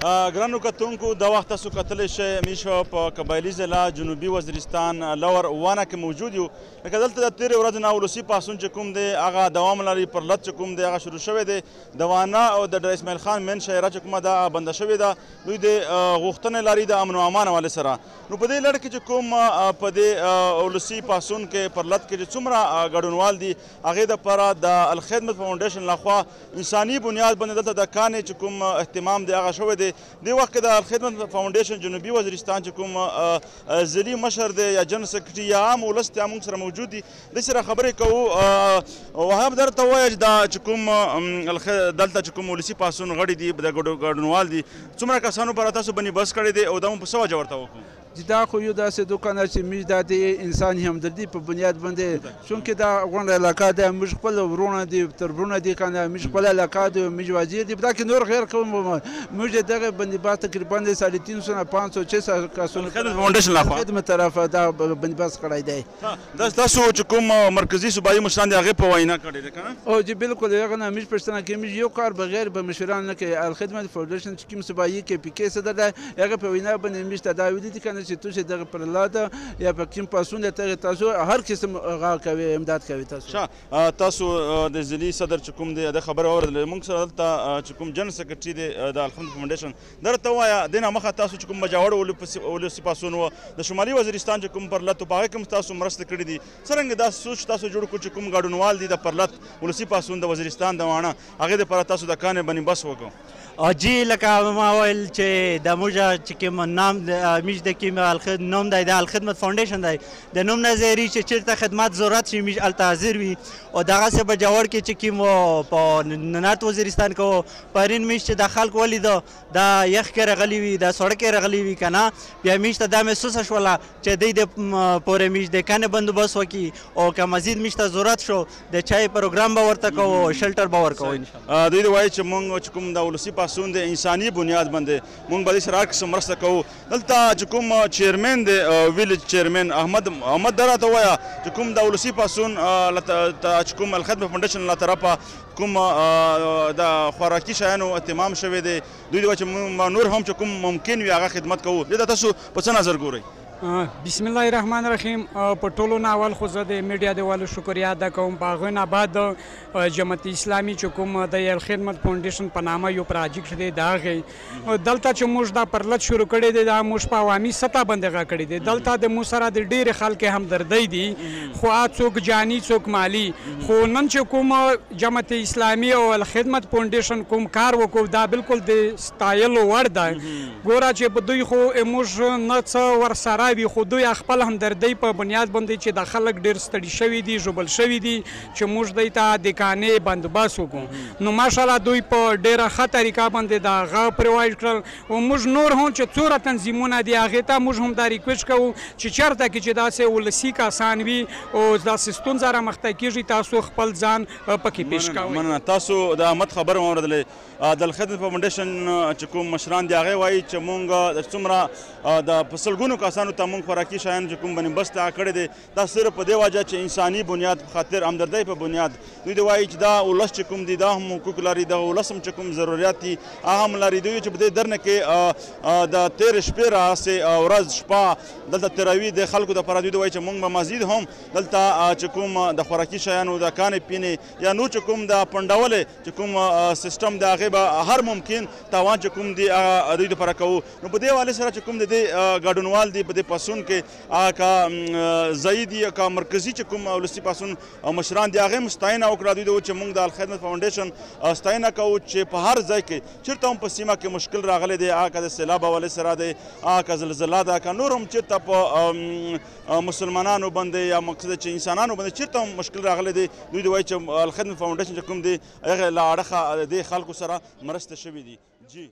ګرانو کتونکو دا وخت تاسو کتلی شئ میش په قبایلي ضلع جنوبي وزیرستان لور وانه کې موجود یو. لکه دلته د تېرې ورځې نه ولسي پاڅون چې کوم دی هغه دوام لري، پرلت چې کوم دی هغه شروع شوی دی. د وانا او د ډېره اسماعیل خان مین شاعره چې کومه ده بنده شوې ده. دوی د غوښتنې لري د امن و امان حوالې سره. نو په دې لړ کې چې کوم په دې ولسي پاڅون کې پرلت کې چې څومره ګډونوال دي هغې دپاره د الخدمت فاونډیشن لخوا انساني بنیاد باندې دلته د کانې چې کوم اهتمام دی هغه شوی دی. دې وخت کې د الخدمت فاونډیشن جنوبي وزیرستان چې کوم ضلعي مشر دی یا جنرال سیکرټري یا عام ولس ته موږ سره موجود دي، دې سره خبرې کوو. وهاب درته ووایه چې دا چې کوم دلته چې کوم ولسي پاڅون غړي دي د ګډونوال دي څومره کسانو پر تاسو باندې بس کړی دی او دا مو په څه وجه ورته وکړو؟ دا خو یو داسې دوکان چې موږ دا د انساني همدردي په بنیاد باندې، چونکې دا غونډه علاقه ده، موږ خپل وروڼه دي تربرونه دي که نه، موږ خپله علاقه ده، موږ وزیر دي، دا کې نور غیر کوم موږ دغه بندیباس تقریبا د 350 نه 500 600 کسانو فاونډیشن لخوا خدمت طرفه دا بندیباس کړی دی. دا تاسو چې کوم مرکزي صوبایي مشران دي هغې په وینا کړې ده که نه؟ او جی بالکل، هغه نه موږ پوښتنه کوي، موږ یو کار بغیر به مشران نه کوي. الخدمت فاونډیشن چې کوم صوبایي کې پي کې صدر دی هغه په وینا باندې موږ ته دا ویلي دي که نه چې تاسو دغه پر لاده یا په کوم پاڅون ته تاسو هر قسم غا کوي امداد کوي تاسو. ښه، تاسو د ضلعي صدر چې کوم دی د خبره واورېدله. موږ سره دلته چې کوم جنرال سیکرټري دی د الخدمت فاونډیشن درته ووایه دې نه مخه تاسو چې کوم باجوړ ولسي پاڅون و د شمالي وزیرستان چې کوم پرلت په هغې کې هم تاسو مرسته کړې دي، څرنګه دا سوچ تاسو جوړ کړو چې کوم ګډونوال دي د پرلت ولسي پاڅون د وزیرستان د واڼه هغې دپاره تاسو د کانې باندې بس وکړو؟ جی لکه ما ویل چې د موږ چې کوم نام موږ د کوم نوم دی د الخدمت فاونډیشن دی، د نوم نه ظاهري چې چېرته خدمت ضرورت شي موږ هلته حاضر وي. او دغسې په جوړ کې چې کوم په نارت وزیرستان کې پرون موږ چې د خلک ولیده دا یخ کې راغلي وي دا سړک کې راغلي وي که نه، بیا موږ ته دا محسوسه شوله چې دی د پورې موږ د کنې بندوبست وکړي او که مزید موږ ته ضرورت شو د چای پروګرام به ورته کوو، شلټر به ورکوو انشاءالله. دوی وایي چې موږ چې کوم د ولسي پاڅون د انساني بنیاد باندې موږ به دې سره هر قسم مرسته کوو. دلته چې کوم چیرمن دی ویلج چیرمن احمد ده راته ووایه چې کوم د ولسي پاڅون چې کوم الخدمت فاونډیشن له طرفه کوم د خوراکي شیانو اهتمام شوی دی، دوی وایي چې موږ نور هم چې کوم ممکن وي هغه خدمت کوو. دې ته تاسو په څه نظر ګورئ؟ بسم الله الرحمن الرحیم. په ټولو نه اول خو زه د میډیا د والو شکریا ادا کوم. په هغه نه بعد جماعت اسلامي چې کوم د الخدمت فاونډیشن په نامه یو پراجیکټ دی د هغې دلته چې موږ دا پرلت شروع کړی دی دا موږ په عوامي سطح باندې غا کړی دی. دلته د موږ سره د ډېرې خلک همدردۍ دي، خو څوک جاني څوک مالي. خو نن چې کوم جماعت اسلامي او الخدمت فاونډیشن کوم کار وکړو دا بالکل د ستایلو وړ دی. ګوره چې په دوی خو موږ نه څه ورسره وي، خو دوی خپل همدردۍ په بنیاد باندې چې د خلک ډېر ستړي شوي دي ژوبل شوي دي چې موږ دوی ته د کانې بندوبست وکړو. نو ماشاءالله دوی په ډېره ښه طریقه باندې د هغه provide کړل. او موږ نور هم چې څومره تنظیمونه دي هغې ته موږ هم دا request کوو چې چېرته کې چې داسې ولسي کسان وي او داسې ستونزه رامخته کېږي تاسو خپل ځان پکې پیش کوئ. مننه. تاسو د احمد خبره واورېدلې. د الخدمت فاونډیشن چې کوم مشران دي هغې وایي چې موږ څومره د په سلګونو کسانو ته موږ خوراکي شیان چې کوم بندوبست کړی دی دا صرف په دې وجه چې انساني بنیاد په خاطر همدردۍ په بنیاد. دوی وایي چې دا ولس چې کوم دی دا هم حقوق لري، دا ولس هم چې کوم ضروریات دي هغه هم لري. دوی چې په دې درنه کې د تېرې شپې راهسې ورځ شپه دلته تېروي د خلکو دپاره. دوی وایي چې موږ به مزید هم دلته چې کوم د خوراکي شیانو د کانې پینې یا نور چې کوم د پنډولې چې کوم سیستم د هغې به هر ممکن تاوان چې کوم دی هغه دوی دپاره کوو. نو په دې حوالې سره چې کوم د دې ګډونوال دي په دې پاڅون کې هغه که ځایي دي که مرکزي چې کوم ولسي پاڅون مشران دي هغې هم ستاینه وکړه. دوی چې موږ د الخدمت فاونډیشن ستاینه کوو چې په هر ځای کې چېرته هم په سیمه کې مشکل راغلی دی، هغه که د سیلاب حوالې سره دی، هغه که زلزله ده، که نور هم چېرته په مسلمانانو باندې یا مقصد چې انسانانو باندې چېرته هم مشکل راغلی دی، دوی وایي چې الخدمت فاونډیشن چې کوم دی هغه له اړخه د دې خلکو سره مرسته شوې دي. جی.